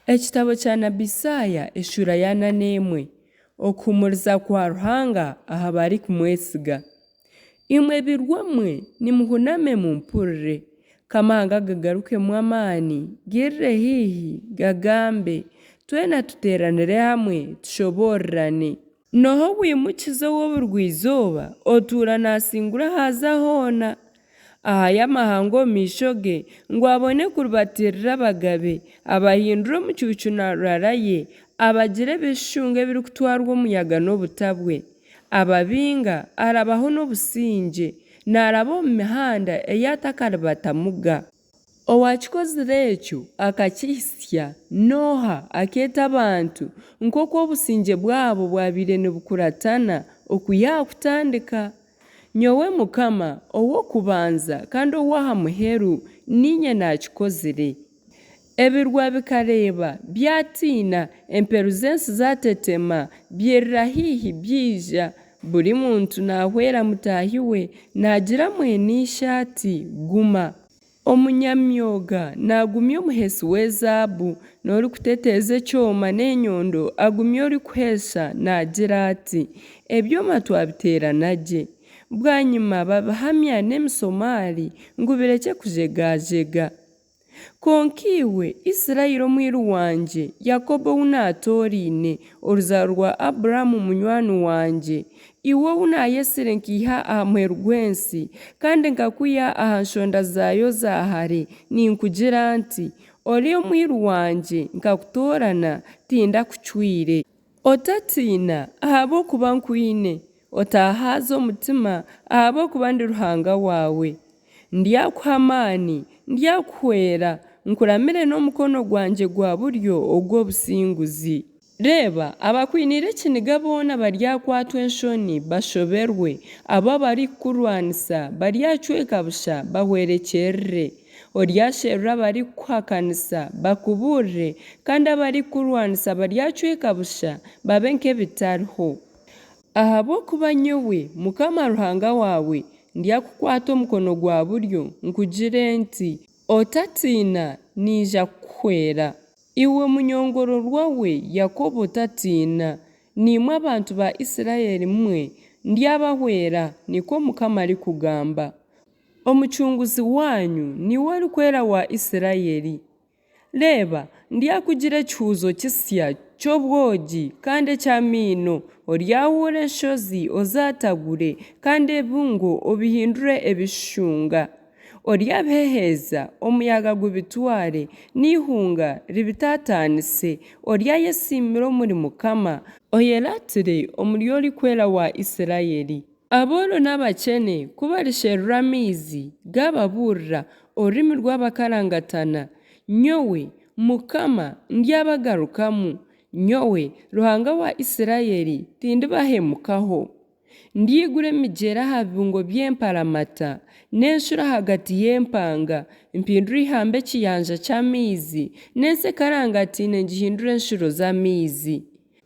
Ekitabo kya nabi Isaaya eshuura ya ana n'emwe, Okuhuumuriza kwa Ruhanga aha barikumwesiga. Imwe birwa mwe, nimuhuname mumpurire. K'amahanga gagarukemu amaani, gairire haihi, gagambe, twena tuteeranire hamwe, tushoboororane. N'oha owaimukize ow'oburugwa-izooba, otuura naasingura ahu aza hoona? Ahayo amahanga omu maisho ge, ngu abone kuribatiirira abagabe, abahindure omucuucu na rurara ye, abagire ebishushunga ebirikutwarwa omuyaga n'obuta bwe. Ababinga, arabaho n'obusingye, naaraba omu mihanda ei atakaribatamuga. Owaakikozire ekyo akakihitsya n'oha akeeta abantu nk'oku obusingye bwabo bwabaire nibukuratana okwiha aha kutandika? Nyowe Mukama, ow'okubanza kandi ow'aha muheru, niinye naakikozire. Ebirwa bikareeba, byatiina, emperu z'ensi zaatetema, byairira haihi byaija, buri muntu naahwera mutaahi we, naagira mwene ishe ati, Guma! Omunyamyoga naagumya omuheesi w'ezaabu, n'orikuteteeza ekyoma n'enyondo agumya orikuheesa naagira ati, Ebyoma twabiteerana gye. Bwanyima babihamya n'emisomaari ngu birekye kujegajega. Kwonka iwe, Isiraeli omwiru wangye, Yakobo ou naatooraine, oruzaaro rwa Abrahamu munywani wangye, iwe ou naayetsire nkaiha aha muheru gw'ensi, kandi nkakwiha aha nshonda zaayo za hare, ninkugira nti, Ori omwiru wangye, nkakutoorana, tindakucwire. Otatiina, ahabw'okuba nkwine, Otahaaza omutima, ahabw'okuba ndi Ruhanga waawe. Ndyakuha amaani, ndyakuhwera, nkuramire n'omukono gwangye gwa buryo ogw'obusinguzi. Reeba, abakwiniire ekiniga boona baryakwatwa enshoni, bashoberwe, abo abarikukurwanisa baryacweka busha, bahwerekyerere. Oryasherura abarikukuhakanisa, bakubuurire, kandi abarikukurwanisa baryacweka busha, babe nk'ebitariho. Ahabw'okuba nyowe, Mukama Ruhanga waawe, ndyakukwata omukono gwa buryo, nkugire nti, Otatiina, naija kukuhwera. Iwe munyongororwa we, Yakobo, otatiina, naimwe abantu ba Isiraeli mwe, ndyabahwera, nikwo Mukama arikugamba. Omucunguzi waanyu niwe Orikwera wa Isiraeli. Reeba, ndyakugira ekihuuzo kisya ky'obwogi kandi eky'amaino, oryahuura enshozi ozaatagure, kandi ebibungo obihindure ebishushunga. Oryabiheheeza, omuyaga gubitware, n'eihunga ribitaataanise. Oryayesiimira omuri Mukama, oyeraatire omuri Orikwera wa Isiraeli. Abooro n'abakyene ku barisherura amaizi, gaababuurira, orurimi rw'abakarangatana, nyowe, Mukama, ndyabagarukamu, nyowe, Ruhanga wa Isiraeli, tindibahemukaho. Ndyaigura emigyera aha bibungo by'emparamata, n'enshuro ahagati y'empanga, mpindure eihamba ekiyanja ky'amaizi, n'ensi ekarangataine ngihindure enshuro z'amaizi.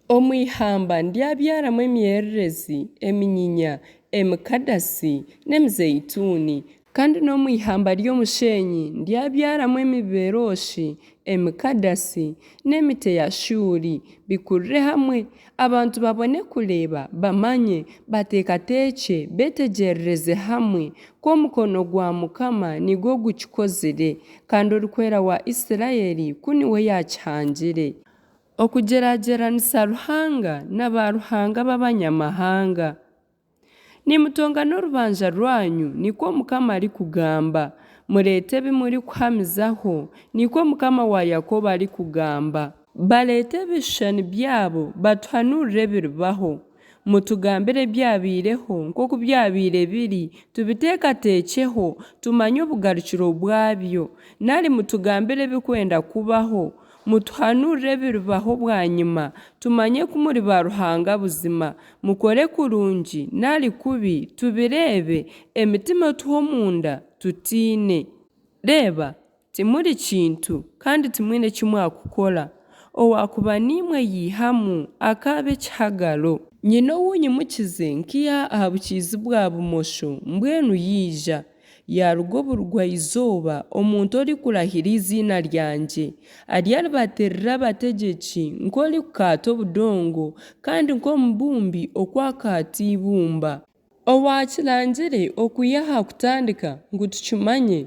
Omu ihamba ndyabyaramu emyererezi, eminyinya, emikadasi, n'emizeituuni. Kandi n'omu ihamba ry'omusheenyi ndyabyaramu emiberooshi, emikadasi, n'emiti eya shuuri, bikurire hamwe, abantu babone kureeba, bamanye, bateekateekye, beetegyerereze hamwe, ku omukono gwa Mukama nigwo gukikozire, kandi Orikwera wa Isiraeli ku niwe yaakihangire. Okugyeragyeranisa Ruhanga na baaruhanga b'abanyamahanga. Nimutongana orubanja rwanyu, nikwo Mukama arikugamba. Mureete ebi murikuhamizaho, nikwo Mukama wa Yakobo arikugamba. Bareete ebishushani byabo batuhanuurire ebiribaho. Mutugambire ebyabaireho nk'oku byabaire biri, tubiteekateekyeho, tumanye obugarukiro bwabyo. Nari mutugambire ebirikwenda kubaho, mutuhanuurire ebiribaho bwanyima, tumanye ku muri baaruhanga buzima. Mukore kurungi nari kubi, tubireebe, emitima etuhe omunda, tutiine. Reeba, Timuri kintu, kandi timwine ki mwakukora. Owaakuba niimwe yaihamu, akaaba ekihagaro. Nyine ou nyimukize nkaiha aha bukiizi-bwa-bumosho, mbwenu yaija. yaaruga oburugwa-izooba omuntu orikurahira eiziina ryangye. Aryaribatiirira abategyeki nk'orikukaata obudongo, kandi nk'omubumbi oku akaata eibumba. Owaakirangire okwiha aha kutandika, ngu tukimanye,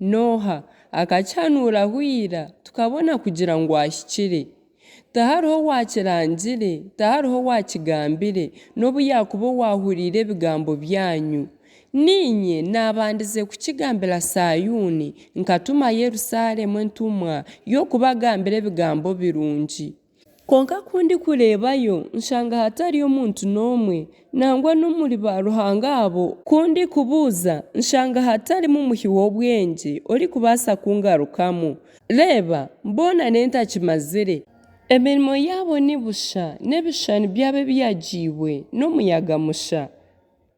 n'oha, Akakihanuuraho ira, tukabona kugira ngu ahikire? Tihariho owaakirangire, tihariho owaakigambire, nobu yaakuba owaahuriire ebigambo byanyu. Niinye naabandize kukigambira Saayuuni, nkatuma Yerusalemu entumwa y'okubagambira ebigambo birungi. Kwonka ku ndikureebayo, nshanga hatariyo muntu n'omwe, nangwa n'omuri baaruhanga abo ku ndikubuuza, nshanga hatarimu muhi w'obwengye orikubaasa kungarukamu. Reeba, boona n'entakimazire! Emirimo yaabo ni busha, n'ebishushani byabo ebiyagiibwe n'omuyaga musha.